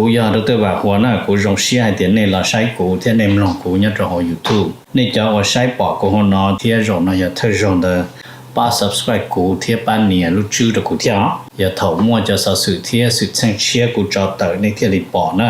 Kuv yog Dr. Vam Huas na, kuv zoo siab hais tias nej los saib kuv thiab nej mloog kuv nyob rau hauv YouTube. Nej cov uas saib pom kuv hauv no thiab zaum no yog thawj zaug ntawd, pab subscribe kuv thiab pab nias lub tswb rau kuv thiab os. Yog thaum muaj cov xov xwm thiab xwm txheej tshiab kuv tso tawm nej thiaj li pom na.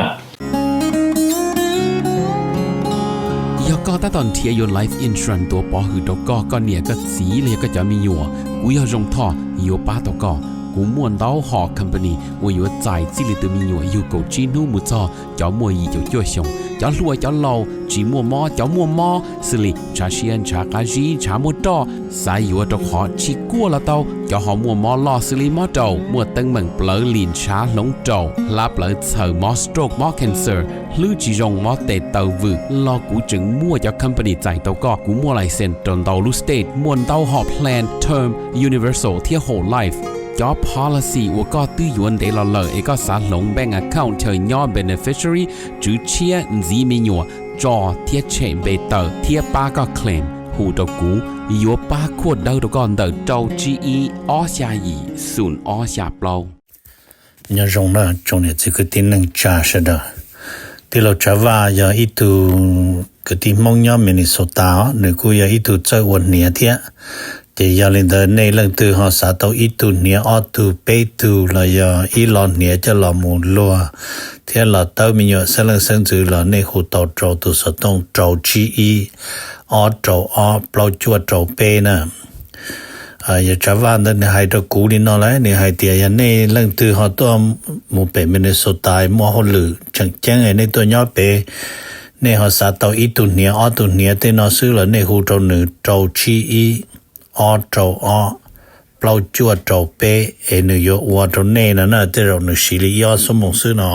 Yog koj tab tom nrhiav yuav life insurance tuav pov hwm rau koj, koj niam koj txiv los yog koj cov me nyuam, kuv yog Zoo Thoj yuav pab tau koj. Kuv muaj ntau hom company uas yuav txais txij li tus me nyuam yug kaum tsib hnub mus txog cov muaj yim caum cuaj xyoos, cov hluas cov laus, tsis muaj mob cov muaj mob, xws li ntshav siab ntshav qab zib ntshav muaj roj, xav yuav rau qhov tsis kuaj los tau, cov ho muaj mob loj xws li mob raum, muaj teeb meem plawv lim ntshav hloov raum, hlab plawv txhaws, mob stroke mob cancer, hlwb tsis zoo mob tes taw vwm los kuv tseem muaj cov company txais tau koj. Kuv muaj license rau ntau lub state, muaj ntau hom plan term, universal thiab whole life. Cov policy uas koj twb yuav ntev los lawm es koj xav hloov bank account chaw nyob beneficiary, tswv tshiab, ntxiv me nyuam, tso thiab tshem npe tawm thiab pab koj claim, hu rau kuv, yuav pab khuaj dawb rau koj ntawm rau tsib ib ob xya yim xoom ob xya plaub. Nyob zoo na tsoom niam txiv kwv tij neej tsa sawv daws. Tij laug Tsav Vaj yog ib tug kwv tij Hmoob nyob Minnesota os, nws kuj yog ib tug txawj ua hniav thiab. Ces yog li ntawd nej leej twg ho xav tau ib tug hniav ob tug peb tug los yog ib lo hniav coj los mus luag thiab los tawb me nyuam xeeb leej xeeb ntxwv los nej hu tau rau tus xov tooj rau tsib ib ob rau ob plaub cuaj rau peb na. Yog Tsav Vaj ntawd nws hais rau kuv li no lawm, nws hais tias yog nej leej twg ho tuaj mus pem Minnesota muaj hauj lwm tseem ceeb nej tuaj nyob pem, nej ho xav tau ib tug hniav ob tug hniav tej no xwb los nej hu rau nws rau tsib ib ob rau ob plaub cuaj rau peb es nws yuav ua rau nej no na, tej zaum nws siv li ib ob xuab moos xwb no.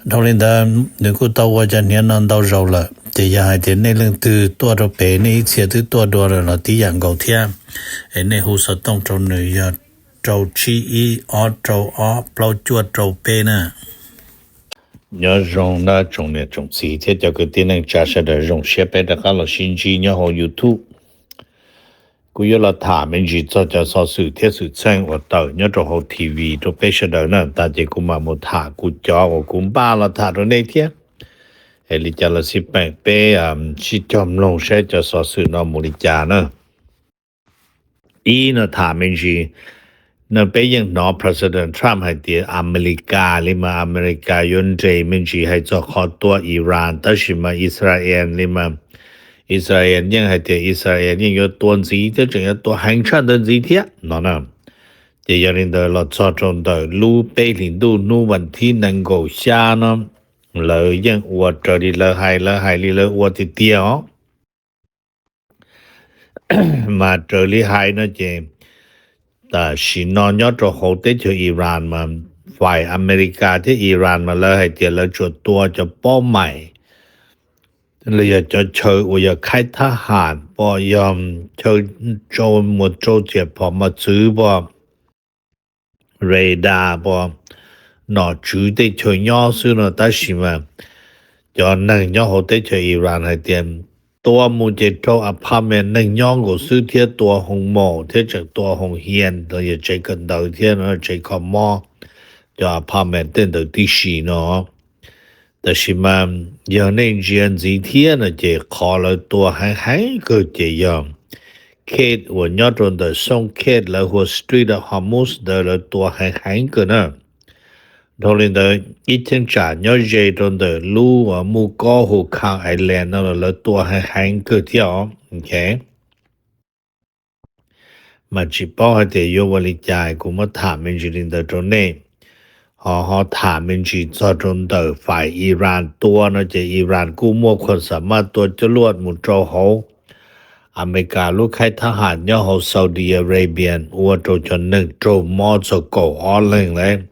Dhau li ntawd nws kuj tau ua cov hniav no ntau zaus lawm, ces yog hais tias nej leej twg tuaj rau pem nej ib txhia twb tuaj dua lawm los tib yam nkaus thiab, es nej hu xov tooj rau nws yog rau tsib ib ob rau ob plaub cuaj rau peb na. Nyob zoo na tsoom niam tsoom txiv thiab cov kwv tij neej tsa sawv daws, zoo siab peb rov qab los sib ntsib nyob hauv YouTube. Kuv yuav los tham me ntsis txog cov xov xwm thiab xwm txheej uas tawm nyob rau hauv T V rau peb sawv daws na, tas ces kuv mam mus tham kuv cov uas kuv npaj los tham rau nej thiab. Es li cas los xij peem peb sib cog mloog saib cov xov xwm no mus li cas na. Ib no tham me ntsis, no peb yeej hnov President Trump hais tias Amelikas li mas Amelikas yuav nres me ntsis hais txog qhov tua Iran, tab sis mas Israel li mas Israel yeej hais tias Israel yeej yuav tua ntxiv thiab tseem yuav tua heev tshaj ntawd ntxiv thiab no na. Ces yog li ntawd los txog rau ntawm lub peb hlis ntuj hnub vas thib nees nkaum xya no, lawv yeej ua raws li lawv hais, lawv hais li lawv ua tiag tiag os. Mas raws li hais no ces tam sim no nyob rau hauv teb chaws Iran mas, fais Amelikas thiab Iran mas lawv hais tias lawv tsuas tua cov pob maim los yog cov chaw uas yog khaib thab ham pom, yog chaw rau muas rau txiam phom mos txwv pom, radar pom, nom tswv teb chaws nyob xwb no, tab sis mas cov neeg nyob hauv teb chaws Iran hais tias tua mus ces rau apartment neeg nyob nkaus xwb thiab tua hoo maum thiab tseem tua hoo hias los yog tsev kawm ntawv thiab no, tsev kho mob, cov apartment tej ntawd tib si no. Tab sis mas yog nej ntsia ntxiv thiab no ces qhov lawv tua heev heev kawg ces yog Cape uas nyob rau ntawm xoo Cape lawv hu ua Strait of Hormuz ntawd lawv tua heev heev kawg na. Dhau li ntawd ib cheeb tsam nyob ze rau ntawm lub muj kob hu Khan Island no los lawv tua heev heev kawg thiab os. Mas tsis paub hais tias yuav ua li cas, kuv muab tham me ntsis li ntawd rau nej. Ho ho tham me ntsis txog rau ntawm fais Iran tua no ces Iran kuj muaj khuam xam maj tua coj luaj mus rau hauv Amelikas lub khaib thab ham nyob hauv Saudi Arabia ua rau cov neeg raug mob txog kaum ob leeg lawm.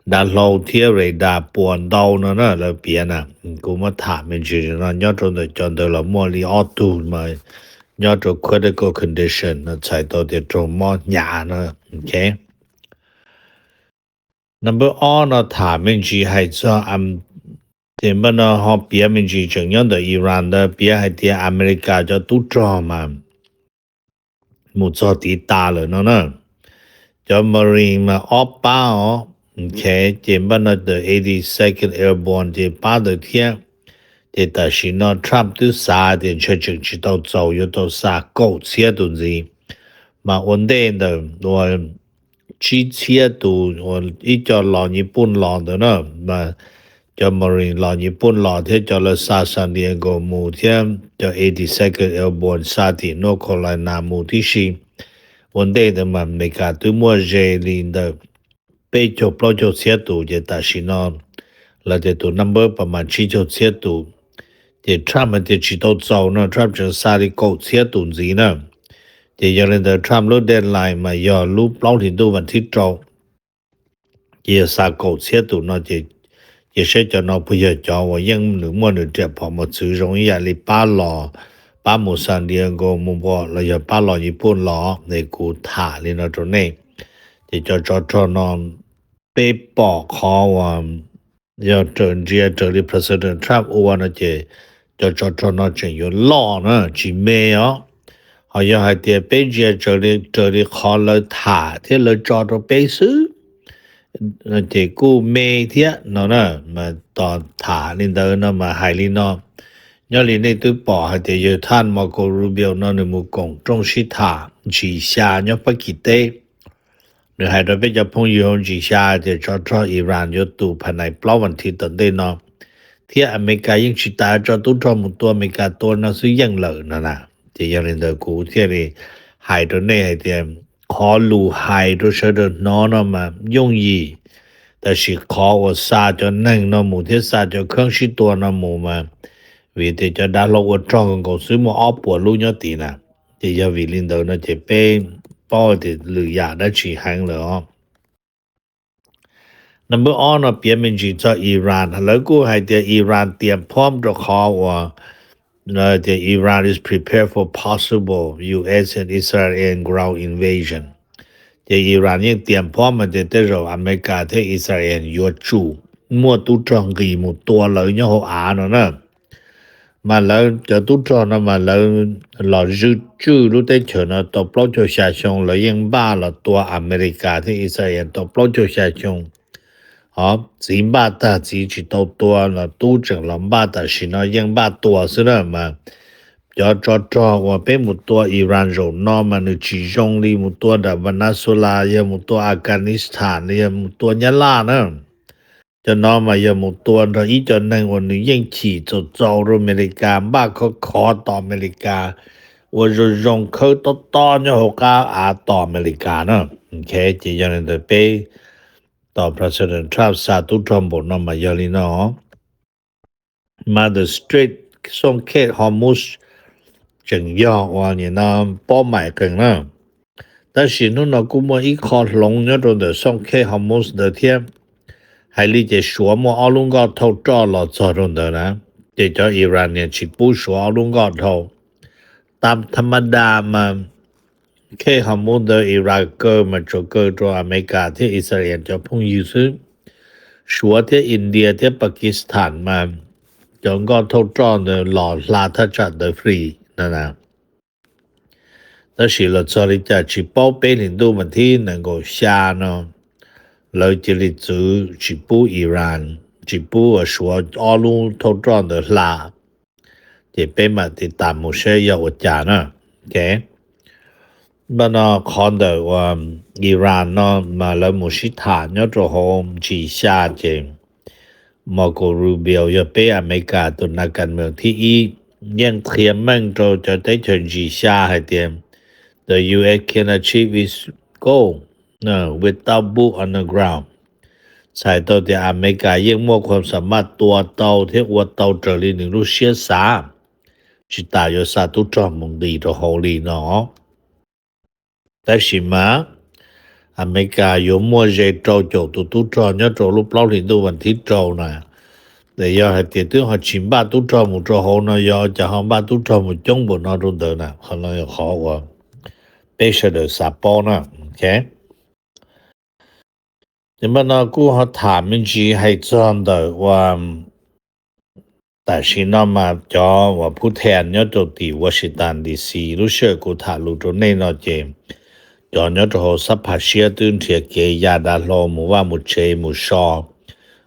Dav hlau thiab radar puas ntau no na lawv piav na. Kuv muab tham me ntsis no nyob rau ntawm cov ntawd los muaj li ob tug mas nyob rau critical condition no txhais tau tias raug mob hnyav no. Number ob no tham me ntsis hais txog, ces npaj no ho piav me ntsis tseem nyob ntawm Iran ntawd piav hais tias Amelikas cov tub rog mas mus txog tiv tas lawm no na. Cov Marine mas ob pab os, Ok, ces npaj no the eighty-second Airborne ces pab ntawd thiab. Ces tam sim no Trump twb xav tias ntshe tseem tsis tau txaus, yuav tau xa kaum txhiab tus ntxiv, mas ua ntej ntawm ua tsib txhiab tus uas ib co los Nyij Pooj los ntawd na, mas cov Marine los Nyij Pooj los thiab cov lawv xa San Diego mus thiab cov eighty-second Airborne xa tim North Carolina mus tib si. Ua ntej ntawd mas Amelikas twb muaj ze li ntawm peb caug plaub caug txhiab tus, ces tam sim no lawv tias tus number pas mas tsib caug txhiab tus. Ces Trump hais tias tsis tau txaus no, Trump tseem xa li kaum txhiab tus ntxiv na. Ces yog li ntawd Trump lub deadline mas yog lub plaub hlis ntuj vas thib rau, ces yog xa kaum txhiab tus no ces, ces saib cov no puas yog cov uas yeej nws muaj nws riam phom mos txwv zoo ib yam li pab los, pab mus San Diego mus npo los yog pab los Nyij Pooj los, es kuv tham li no rau nej. Ces cov tsov rog no peb pom qhov uas yog raws ntsia raws li President Trump ua no ces cov tsov rog no tseem yuav loj na, tsis me os. Ho yog hais tias peb ntsia raws li, raws li qhov lawv tham thiab lawv tso rau peb xwb, ces kuj me thiab no na. Mas tos tham li ntawd no mas hais li no, nyob li nej twb pom hais tias yawg thaj Marco Rubio no nws mus koom rooj sib tham ntsis xya nyob Fab Kis teb. Nws hais rau peb cov phooj ywg hauv ntsis xya tias tsov rog Iran yuav tus phas nais plaub vas thiv tom ntej no, thiab Amelikas yeej tsis tas tso tub rog mus tua, Amelikas tua no xwb yeej lawm no na. Ces yog li ntawd kuv thiaj li hais rau nej hais tias qhov lus hais rau sawv daws hnov no mas yooj yim, tab sis qhov uas xa cov neeg no mus thiab xa cov kheeb sib tua no mus mas, vim tias cov dav hlau ua rog nkaus xwb muaj ob puas lub nyob tid na. Ces yog vim li ntawd no ces peb paub tias lwm yam dab tsi heev lawm os. Number ob no piav me ntsis txog Iran, lawv kuj hais tias Iran tias phob rau qhov uas tias Iran is prepared for possible U S and Israel ground invasion. Ces Iran yeej tias phob mas tias tej zaum Amelikas thiab Israel yuav tsum muaj tub rog nqis mus tua lawv nyob hauv av no na. Mas lawv cov tub rog no mas lawv los zwj tswj lub teb chaws no tau plaub caug xya xyoo, lawv yeej npaj los tua Amelikas thiab Israel tau plaub caug xya xyoo. Ho txiv npaj tag txiv tsis tau tua los tub tseem los npaj, tam sim no yeej npaj tua xwb na. Mas cov tsov rog uas peb mus tua Iran zaum no mas nws tsis zoo li mus tua nram Venezuela, yog mus tua Afghanistan, yog mus tua Nyab Laj na. Cov no mas yog mus tua nrog ib co neeg uas nws yeej chim txaus txaus rau Amelikas, npaj khov khov tos Amelikas, ua zoo zoo khawb tob tob nyob hauv qab av tos Amelikas na. Ok, ces yog li ntawd peb tos President Trump xa tub rog npaum no mas yog li no. Mas the Strait, xoom khe Hormuz tseem yog uas nim no paub maim qees na. Tab sis hnub no kuj muaj ib qho hloov nyob rau ntawm xoom khe Hormuz ntawd thiab. Hais li ces Suav muaj ob lub nkoj thauj roj los txog rau ntawd na, ces cov Iranian tsis pub Suav ob lub nkoj dhau. Tam tha ma da mas khe Hormuz ntawd Iran kaw mas tsuas kaw rau Amelikas thiab Israel cov phooj ywg xwb. Suav thiab India thiab Pakistan mas cov nkoj thauj roj ntawd los hla thaj tsam ntawd free na. Tab sis los txog li cas tsis paub, peb hlis ntuj mas thib nees nkaum xya no lawv cia li txwv tsis pub Iran, tsis pub Suav ob lub thauj roj ntawd hla. Ces peb mam tiv tas mus seb yog ua cas na. Ok, npaj no qhov ntawm uas Iran no mas lawv mus sib tham nyob rau hauv ntsis xya ces Marco Rubio yog peb Amelikas tus nas kas mees thib ib yeej qhia meej rau cov teb chaws ntsis xya hais tias the U S can achieve its goal without boot on the ground. Txhais tau tias Amelikas yeej muaj khuam xam maj tua tau thiab ua tau raws li nws lub siab xav, tsis tas yuav xa tub rog mus nqis rau hauv li no. Tab sis mas Amelikas yuav muaj ze rau caum tus tub rog nyob rau lub plaub hlis ntuj vas thib rau na. Yog hais tias twb ho tsis npaj tub rog mus rau hauv no, yog cas ho npaj tub rog mus coob npaum no rau ntawd na? Qhov no yog qhov uas peb sawv daws xav paub na. Ok, ces npaj no kuj ho tham me ntsis hais txog ntawm uas tam sim no mas cov uas phub thas nyob rau tim Washington D C, lub sij hawm kuv tham lus rau nej no ces cov nyob rau hauv sab phaj siab twb nrhiav kev ya dav hlau mus vaj mus tsev mus so,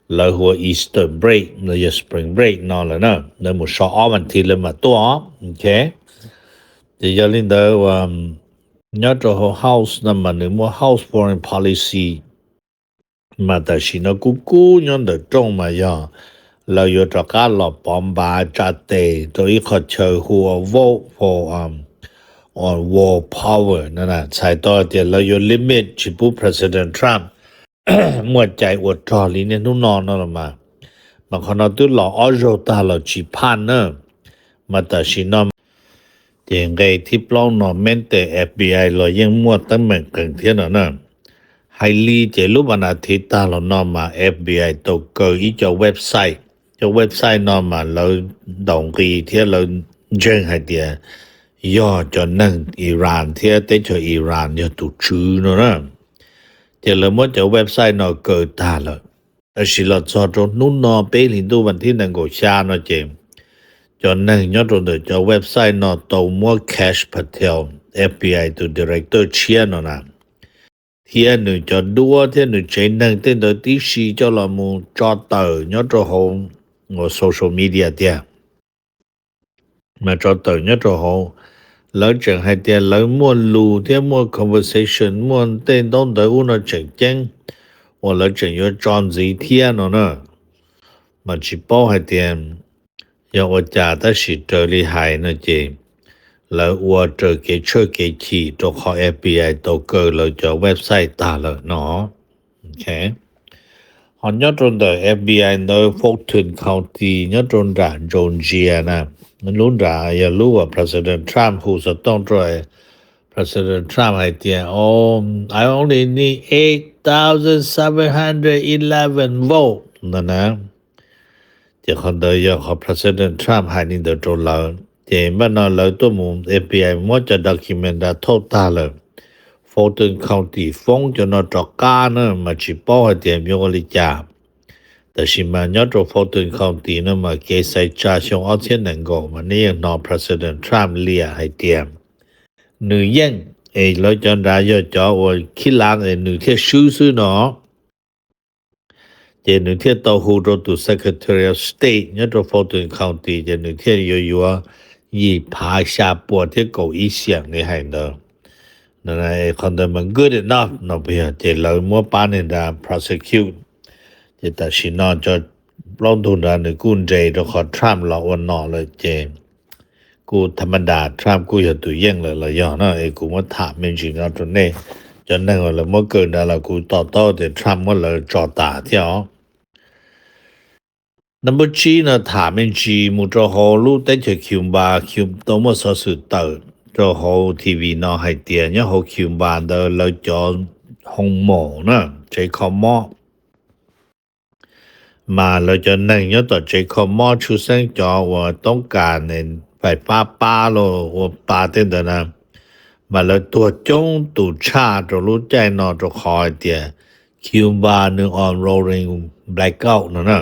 lawv hu ua Easter break los yog spring break no lawm na, lawv mus so ob vas thiv lawv mam tuaj. Ok, ces yog li ntawd uas nyob rau hauv House no mas nws muaj House Foreign Policy, mas tam sim no kub kub nyob ntawm rooj mas yog lawv yuav rov qab los pov npav tsa tes rau ib qho chaw hu ua vote for, um, on world power no na, txhais tau tias lawv yuav limit tsis pub President Trump muaj cai ua rog li niaj hnub no no los mas, mas qhov no twb los ob zaug tag los tsis phaj na, mas tam sim no ces nqe thib plaub no mev tes F B I los yeej muaj teeb meem qees thiab no na. Hais li ces lub vas thiv tag los no mas F B I tau kaw ib co website, cov website no mas lawv ntaus nqi thiab lawv ntseeg hais tias yog cov neeg Iran thiab teb chaws Iran yog tus tswv no na. Ces lawv muab cov website no kaw tag lawm. Tab sis los txog rau hnub no peb hlis ntuj vas thib nees nkaum xya no ces cov neeg nyob rau ntawm cov website no tau muab Kash Patel, F B I tus director tshiab no na, thiab nws cov duab thiab nws tsev neeg tej ntawd tib si coj los mus tso tawm nyob rau hauv social media tiag. Mas tso tawm nyob rau hauv, lawv tseem hais tias lawv muaj lus thiab muaj conversation, muaj tej ntaub ntawv ub no tseem ceeb uas lawv tseem yuav tso ntxiv thiab no na. Mas tsis paub hais tias yog ua cas tab sis raws li hais no ces lawv ua raws kev tshawj kev chim rau qhov F B I tau kaw lawv cov website tag lawm no. Ho nyob rau ntawm F B I ntawd Fulton County nyob rau nram Georgia na, lub nram yog lub uas President Trump hu xov tooj rau President Trump hais tias, oh, I only need eight thousand seven hundred eleven vote no na. Ces qhov ntawd yog qhov President Trump hais li ntawd rau lawv. Ces npaj no lawv tuaj mus F B I muab cov document nrad thauj tag lawm. Fulton County foob cov no rov qab na mas tsis paub hais tias yuav ua li cas. Tab sis mas nyob rau Fulton County no mas kev xaiv tsa xyoo ob txhiab nees nkaum mas nej yeej hnov President Trump liam hais tias nws yeej, es lawv cov nrad yog cov uas khib lav es nws thiaj swb xwb no. Ces nws thiaj tau hu rau tus Secretary of State nyob rau Fulton County ces nws thiaj yuav yuav yim phav xya puas thiab kaum ib xiam li hais ntawd. Qhov ntawd mas good enough no puas yog? Ces lawv muab pab neeg nrad prosecute. Ces tam sim no cov plaub ntug nrad nws kuj nres rau qhov Trump los ua nom lawm ces kuj tha ma das Trump kuj yog tus yeej lawm los yog na. Es kuv muab tham me ntsis no rau nej, cov neeg uas lawv muab kaw nrad los kuv to taub tias Trump muab lawv tso tas thiab os. Number tsib no tham me ntsis mus rau hauv lub teb chaws Cuba, tau muaj xov xwm tawm rau hauv T V no hais tias nyob hauv Cuba ntawd lawv cov hoo maum na, tsev kho mob, mas lawv cov neeg nyob tom tsev kho mob tshwj xeeb cov uas toob kas fais fab pab los ua pa tej ntawd na, mas lawv tuag coob tus tshaj rau lub caij no rau qhov hais tias Cuba nws on rolling blackout no na.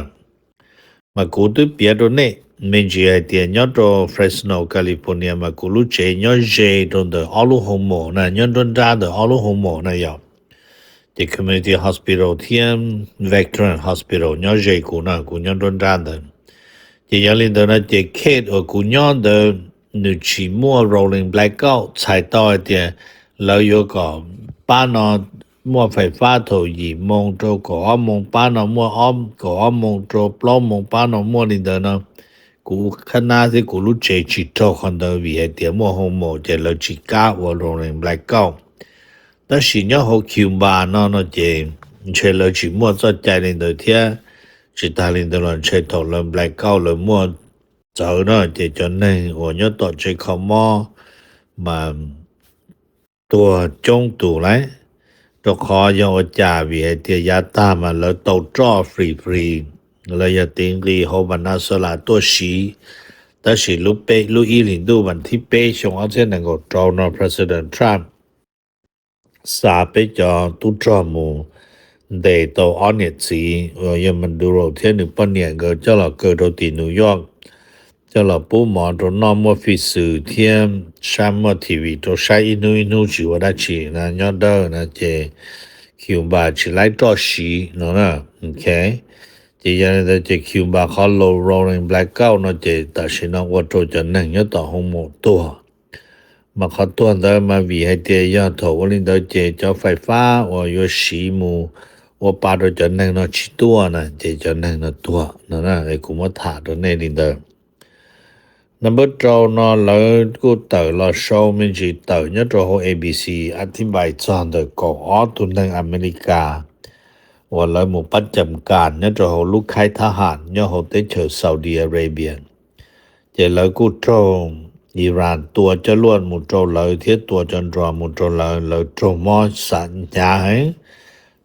Mas kuv twb piav rau nej me ntsis hais tias nyob rau Fresno, California mas kuv lub tsev nyob ze rau ntawm ob lub hoo maum na, nyob nruab nrab ntawm ob lub hoo maum na yom. Ces Community Hospital thiab Veteran Hospital nyob ze kuv na, kuv nyob nruab nrab ntawd. Ces yog li ntawd no ces case uas kuv nyob ntawd nws tsis muaj rolling blackout, txhais tau hais tias lawv yuav kom pab no muaj fais fab thaum yim moo rau kaum ob moo, pab no muaj kaum ob moo rau plaub moo, pab no muaj li ntawd no. Kuv khab nab thiab kuv lub tsev tsis raug qhov ntawd vim hais tias muaj hoo maum ces lawv tsis kam ua rolling blackout. Tab sis nyob hauv Cuba no no ces ntshe lawv tsis muaj txoj cai li ntawd thiab. Tsis tas li ntawd los ntshe thaum lawv blackout lawv muaj txawv no ces cov neeg uas nyob tom tsev kho mob mas tuag coob tus lawm. Rau qhov yog ua cas? Vim hais tias yav tag mas lawv tau roj free free, lawv yog tiv nqi hauv Venezuela tuaj siv. Tab sis lub ib hlis ntuj vas thib peb xyoo ob txhiab nees nkaum rau no President Trump xa peb cov tub rog mus ntes tau ob niam txiv uas yog Maduro thiab nws poj niam nkawd coj los kaw rau tim New York. coj los pub mov rau noj, muaj fij xwm thiab sab muaj T V rau saib ib hnub ib hnub tsis ua dab tsi na, nyob dawb na ces Cuba tsis laib roj siv no na. Ok, ces yog li ntawd ces Cuba qhov laus rolling blackout no ces tam sim no ua rau cov neeg nyob tom hoo maum tuag. Mas qhov tuag ntawd mas vim hais tias yog thaum ua li ntawd ces cov fais fab uas yuav siv mus ua pa rau cov neeg no tsis tuaj na, ces cov neeg no tuag no na. Kuv muab tham rau nej li ntawd. Number rau no lawv kuj tawm los sau me ntsis tawm nyob rau hauv A B C, a thib npais txog ntawm kaum ob tug neeg Amelikas uas lawv mus pab cam kas nyob rau hauv lub khaib thab ham nyob hauv teb chaws Saudi Arabia. Ces lawv kuj raug Iran tua coj luaj mus rau lawv thiab tua cov drone mus rau lawv, lawv raug mob sam hnyav heev.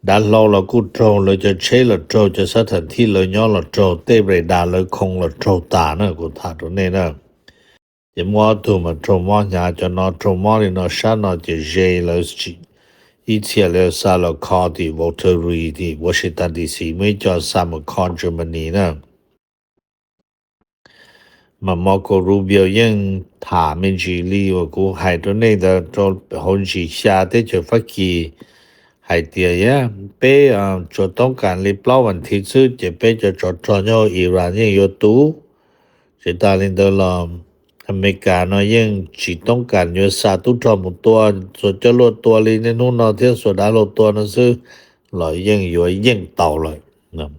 Dav hlau los kuj raug, lawv cov tsheb los raug, cov xab thas thib lawv nyob los raug, tej radar lawv khoo los raug tas na, kuv tham rau nej na. Ces muaj ob tug mas raug mob hnyav, cov no raug mob li no sab no ces ze lawv ib txhia lawv xa los kho tim Volta Redouane tim Washington D C, muaj ib co xa mus kho Germany na. Mas Marco Rubio yeej tham me ntsis li uas kuv hais rau nej ntawd rau hauv ntsis xya teb chaws Fab Kis hais tias yog peb tsuas toob kas li plaub vas thiv xwb ces peb cov tsov rog nyob hauv Iran yeej yuav tu. Tsis tas li ntawd los Amelikas no yeej tsis toob kas yuav xa tub rog mus tua, txhua coj luaj tua li niaj hnub no thiab xuas dav hlau tua no xwb los yeej yuav yeej tau lawm.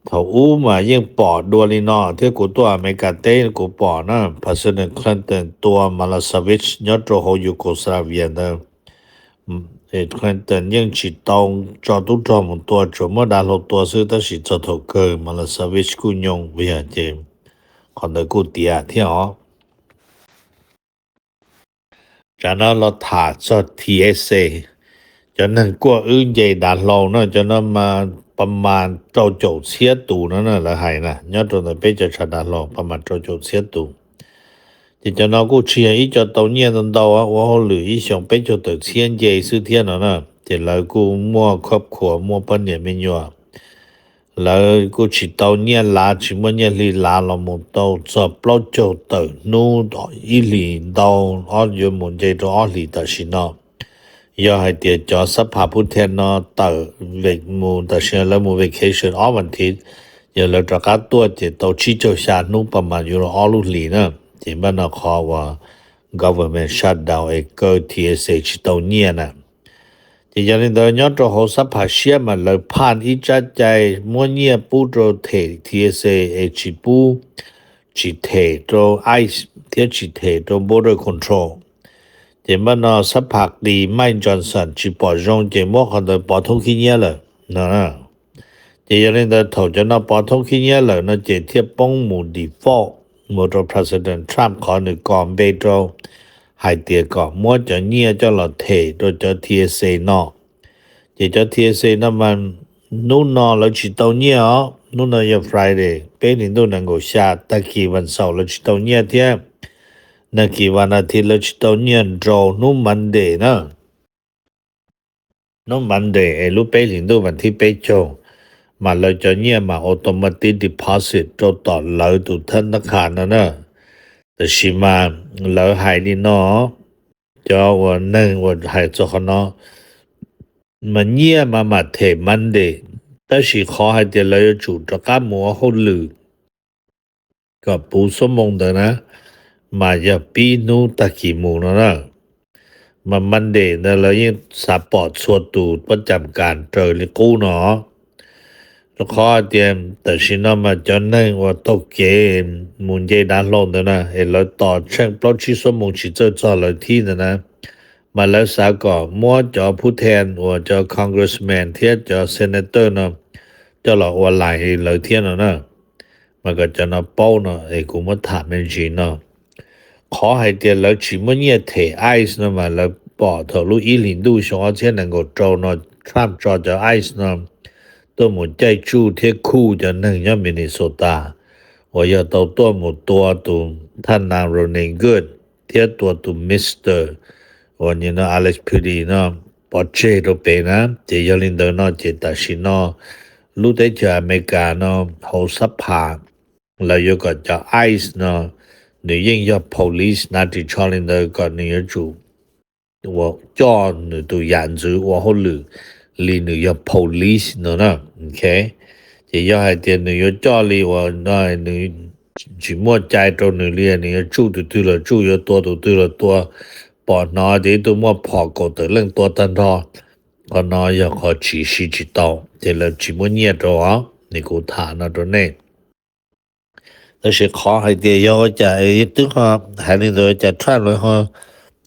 Thaum ub mas yeej pom dua li no thiab, kuv tuaj Amelikas teb kuv pom na, President Clinton tua Milosevic nyob rau hauv Yugoslavia ntawd. Clinton yeej tsis tau tso tub rog mus tua, tsuas muab dav hlau tua xwb, tab sis txog thaum kawg Milosevic kuj nyoo vim ces qhov ntawd kuj tiav thiab os. Tsam no los tham txog T S A, cov neeg kuaj wb nce dav hlau na, cov no mas pa mas rau caum txhiab tus no na, lawv hais na, nyob rau ntawm peb cov tshav dav hlau pa mas rau caum txhiab tus. Ces cov no kuj tsis yog ib co tau nyiaj ntau ntau, ua hauj lwm ib xyoos peb caug tawm txhiab nce xwb thiab no na. Ces lawv kuj muaj khab khuas, muaj poj niam me nyuam, lawv kuj tsis tau nyiaj lav, tsis muaj nyiaj hli lav los mus tau txog plaub caug tawm hnub, ib hlis ntau, ob, yuav mus nce rau ob hlis tam sim no. Yog hais tias cov xab phas pub thia no tawm vem mus tam sim no lawv mus vacation ob vas thiv, yog lawv rov qab tuaj ces tau tsib caug xya hnub pa mas yuav los ob lub hlis na. Ces npaj no qhov uas government shutdown es kaw T S A tsis tau nyiaj na. Ces yog li ntawd nyob rau hauv xab phas siab mas lawv phaj ib tsab cai muab nyiaj pub rau them T S A es tsis pub, tsis them rau ice thiab tsis them rau border control. Ces npaj no xab phas qis Mike Johnson tsis pom zoo ces muab qhov ntawd pov thoob khib nyiab lawm no. Ces yog li ntawd thaum cov no pov thoob khib nyiab lawm no ces thiaj poob mus default mus rau President Trump qhov nws kos npe rau hais tias kom muab cov nyiaj coj los them rau cov T S A no. Ces cov T S A no mas hnub no lawv tsis tau nyiaj os, hnub no yog Friday peb hlis ntuj nees nkaum xya, tag kis vas xaum lawv tsis tau nyiaj thiab, tag kis vas as thiv lawv tsis tau nyiaj rau hnub Monday na. Hnub Monday es lub peb hlis ntuj vas thib peb caug, mas lawv cov nyiaj mas automatic deposit rau tom lawv tus thab nab qha no na. Tab sis mas lawv hais li no, cov uas neeg uas hais txog qhov no, mas nyiaj mas mam them Monday, tab sis qhov hais tias lawv yuav tsum rov qab mus ua hauj lwm kom puv xuab moos ntawd na, mas yog pib hnub tag kis mus no na. Mas Monday ntawd lawv yeej xav pom txhua tus pob cam kas raws li qub no. Rau qhov hais tias tam sim no mas cov neeg uas taug kev mus nce dav hlau ntawd na es lawv tos tsheej plaub tsib xuab moos tsis txawj txog lawv thib ntawd na, mas lawv xav kom muab cov phub then uas cov congressman thiab cov senator no coj los ua lais lawv thiab no na. Mas kom cov no paub no es kuv muab tham me ntsis no. Qhov hais tias lawv tsis muaj nyiaj them ice no mas lawv pom thaum lub ib hlis ntuj xyoo ob txhiab nees nkaum rau no, Trump tso cov ice no tuaj mus caij tsuj thiab khuj cov neeg nyob Minnesota uas yog tau tuaj mus tua tus thaj nas Ronald Good thiab tua tus Mister uas nim no Alex Paddy no pov tseg rau pem na. Ces yog li ntawd no ces tam sim no lub teb chaws Amelikas no hauv xab phas lawv yuav kom cov ice no nws yeej yog police na, ris tsho li ntawd kom nws yuav tsum uas coj nws tus yam ntxwv ua hauj lwm li nws yog police no na. Ok, ces yog hais tias nws yuav coj li uas nws tsis muaj cai rau nws li, nws yuav tsuj tus twg los tsuj, yuav tua tus twg los tua, pom hnov tias ib tug muaj phom kaum tawm leej tua tag nrho, qhov no yog qhov tsis siv tsis tau, ces lawv tsis muab nyiaj rau os. Nws kuv tham no rau nej. Tab sis qhov hais tias yog ua cas twb hais li ntawd cas Trump lawv ho,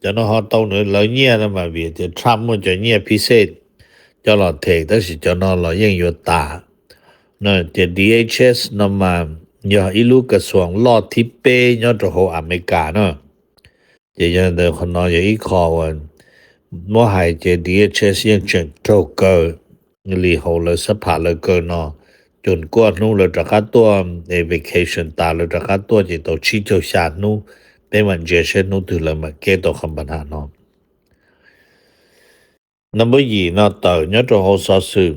cov no ho tau nws lawv nyiaj no mas vim tias Trump muaj cov nyiaj phij xej coj los them, tab sis cov no los yeej yuav tas. Ces D H S no mas yog ib lub kas xuas loj thib peb nyob rau hauv Amelikas na. Ces yog ntawd qhov no yog ib qho uas muab hais ces D H S yeej tseem raug kaw li hauv lawv xab pham lawv kaw no, cus kuaj hnub lawv rov qab tuaj es vacation tas lawv rov qab tuaj ces tau tsib caug xya hnub. Peb mam ntsia saib hnub twg lawv mam keb tau qhov npa ham no. Number yim no tawm nyob rau hauv xov xwm,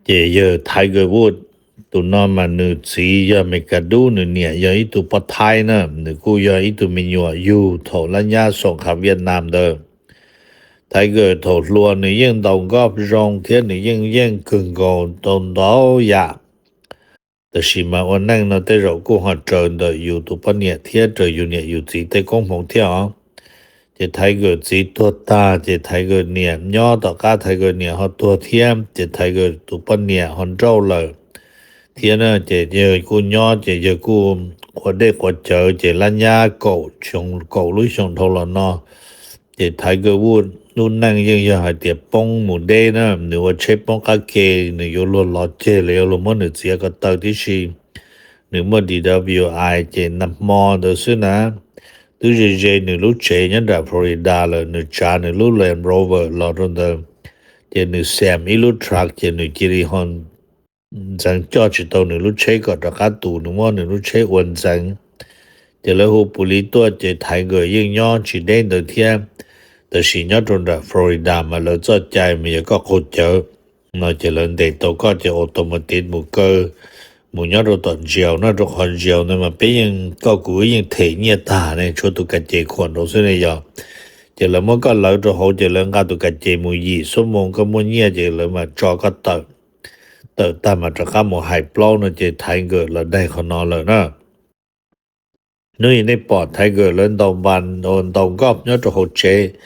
ces yawg Tiger Woods, tus no mas nws txiv yog Mes Kas Dub, nws niam yog ib tug poj Thaib na, nws kuj yog ib tug me nyuam yug thaum lab nyab xoom khav Vietnam ntawd. Tiger thaum hluas nws yeej ntaus golf zoo thiab nws yeej yeej kawg nkaus tau ntau yam. Tab sis mas ua neej no tej zaum kuj ho raws ntawm yus tus poj niam thiab raws yus niam yus txiv tej koob hmoov thiab os. Ces Tiger txiv tuag tag ces Tiger niam nyob tom qab, Tiger niam ho tuag thiab ces Tiger tus poj niam ho nrauj lawm thiab na. Ces yawg kuj nyob ces yawg kuj quav dej quav cawv ces lab nyab kaum xyoo, kaum lub xyoo dhau los no, ces Tiger Woods lub neej yeej yog hais tias poob mus deb na, nws ua tsheb poob qab ke, nws yuav luag lov ceg los yuav luag muab nws txiav ko taw tib si. Nws muaj D W I ces nag hmo ntawd xwb na, twb ze ze nws lub tsev nyob nram Florida lawm, nws tsav nws lub Land Rover los rau ntawd, ces nws xam ib lub truck ces nws cia li ho ntxeev coj tsis tau nws lub tsheb kom rov qab tus, nws muab nws lub tsheb ua ntxeev. Ces lawv hu pus lis tuaj ces Tiger yeej nyob tsis deb ntawd thiab, tab sis nyob rau nram Florida mas lawv txoj cai mas yog koj qaug cawv no ces lawv ntes tau koj ces automatic mus kaw, mus nyob rau tom jail no, rau qhov jail ntawd mas peb yeej, koj kuv yeej them nyiaj tag ne, tshuav tus kas ces khuam nraud xwb ne yog. Ces lawv muab koj lawv rau hauv ces lawv nqa tus kas ces mus yim xuab moos, koj muaj nyiaj ces lawv mam tso koj tawm. Tawm tag mas rov qab mus hais plaub no ces Tiger los daig qhov no lawm na. Hnub ib nej pom Tiger lawv ntaus npas, ntaus golf nyob rau hauv tsev,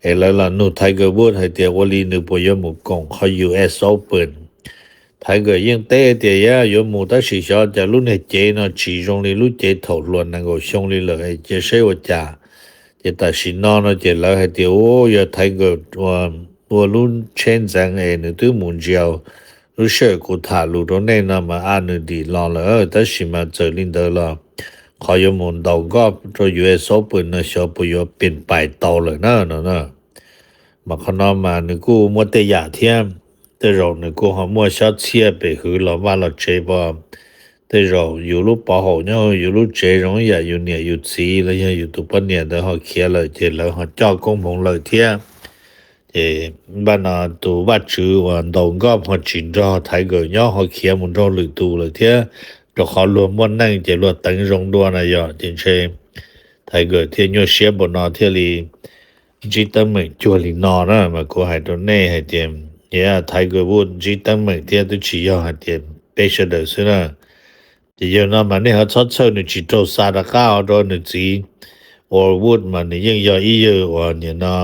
es lawv los nug Tiger Woods hais tias ua li nws puas yuav mus koom qhov U S Open. Tiger yeej teb tias yog yuav mus tab sis xyov cas lub niag cev no tsis zoo li lub cev thaum hluas nees nkaum xyoo li lawm, cia saib ua cas. Ces tam sim no no ces lawv hais tias u, yog Tiger ua lub tsheb ntxeev es nws twb mus jail. Lub sij hawm kuv tham lus rau nej no mas a nws dim los lawm, tab sis mas txawm li ntawd los qhov yuav mus ntaus golf rau U S Open no xyov puas yuav pes pais tau lawm na no na. Mas qhov no mas nws kuj muaj tej yam thiab, tej zaum nws kuj ho muaj xyob txhiaj pem hwv los vaj los tsev pom, tej zaum yus lub pov haum nyob yus lub tsev zoo ib yam yus niam yus txiv los yog yus tus poj niam ntawd ho khiav lawm ces lawv ho coj koob hmoov lawm thiab. Ces npaj no tus vaj tswv uas ntaus nkoj ho tsis nrog Tiger nyob ho khiav mus nrog lwm tus lawm thiab, rau qhov luag muaj neej ces luag teev zoo dua na yog, ces ntshe Tiger thiaj nyuaj siab npaum no thiaj li ntsib teeb meem cuag li no na. Mas kuv hais rau nej hais tias Tiger Woods ntsib teeb meem thiab twb tsis yog hais tias peb sawv daws xwb na. Ces yawg no mas nej ho txhob txhawj, nws tsis raug xa rov qab rau nws txiv. Uas Woods mas nws yeej yog ib yawg uas nim no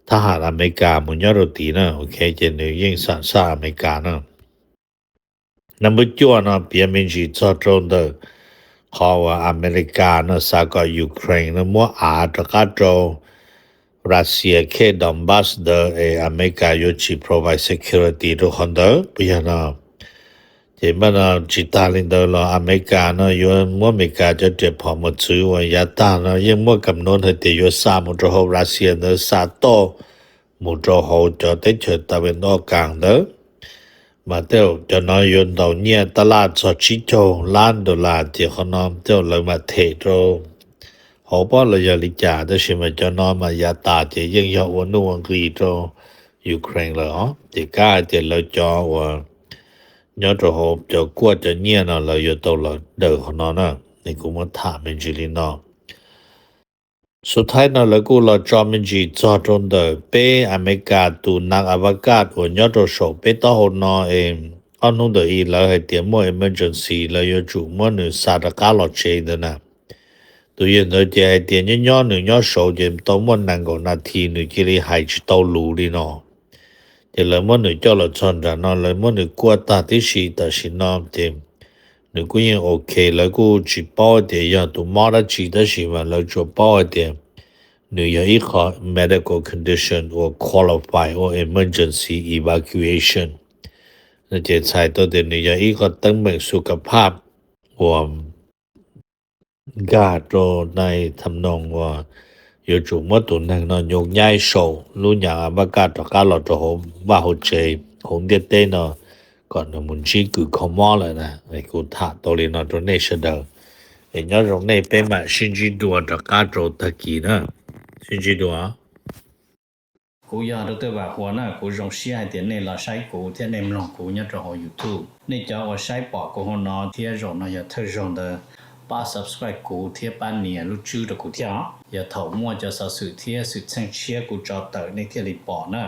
thab ham Amelikas mus nyob rau tid na, ok, ces nws yeej xam xaj Amelikas na. Nab npawb cuaj no piav me ntsis txog rau ntawm qhov uas Amelikas no xav kom Ukraine no muab av rov qab rau Russia khej Donbas ntawd es Amelikas yuav tsis provide security rau qhov ntawd puas yog no. Ces npaj no tsis tag li ntawd los Amelikas no yuav muab Amelikas cov riam phom mus txwv uas yav tag no yeej muaj kam nuv hais tias yuav xa mus rau hauv Russia ntawd xa toj mus rau hauv cov teb chaws tas ve ntoj kas ntawd. Mas tej zaum cov no yuav ntaus nyiaj tab laj txog tsib caug lab dollar, ces qhov no tej zaum lawv mam them rau hauv pob los yog li cas, tab sis mas cov no mas yav tas ces yeej yog ua nuj ua nqis rau Ukraine lawm os. Ces kab hais tias lawv cov uas nyob rau hauv cov kuaj cov nyiaj no lawv yuav tau los daws qhov no na. Es kuv muab tham me ntsis li no. Xub thaib no lawv kuj los tso me ntsis txog rau ntawm peb Amelikas tus nas avakaj uas nyob rau saum peb taub hau no es ob hnub ntawm i lawv hais tias muaj emergency, lawv yuav tsum muab nws xa rov qab los tsev ntawd na. Tus yawg ntawd ces hais tias nyob nyob nws nyob saud ces tau muaj nees nkaum nas this nws cia li hais tsis tau lus li no. Ces lawv muab nws coj los txog nram no, lawv muab nws kuaj tag tib si tam sim no ces nws kuj yeej ok, lawv kuj tsis paub tias yog tus mob dab tsi tab sis mas lawv tsuas paub hais tias nws yog ib qho medical condition uas qualify ua emergency evacuation. Ces txhais tau tias nws yog ib qho teeb meem xu ka phaj uas nkag rau nais tham noos uas yuav tsum muab tus neeg no nyob nyaib saum lub nas avakaj rov qab los rau hauv vaj hauv tsev hauv ntiaj teb no kom nws mus ntsib kws kho mob lawm na. Kuv tham tau li no rau nej sawv daws. Es nyob zoo nej, peb mam sib ntsib dua rov qab rau tag kis na. Sib ntsib dua. Kuv yog Dr. Vam Huas na, kuv zoo siab hais tias nej los saib kuv thiab nej mloog kuv nyob rau hauv YouTube. Nej cov uas saib pom kuv hauv no thiab zaum no yog thawj zaug ntawd, pab subscribe kuv thiab pab nias lub tswb rau kuv thiab os. Yog thaum muaj cov xov xwm thiab xwm txheej tshiab kuv tso tawm nej thiaj li pom na.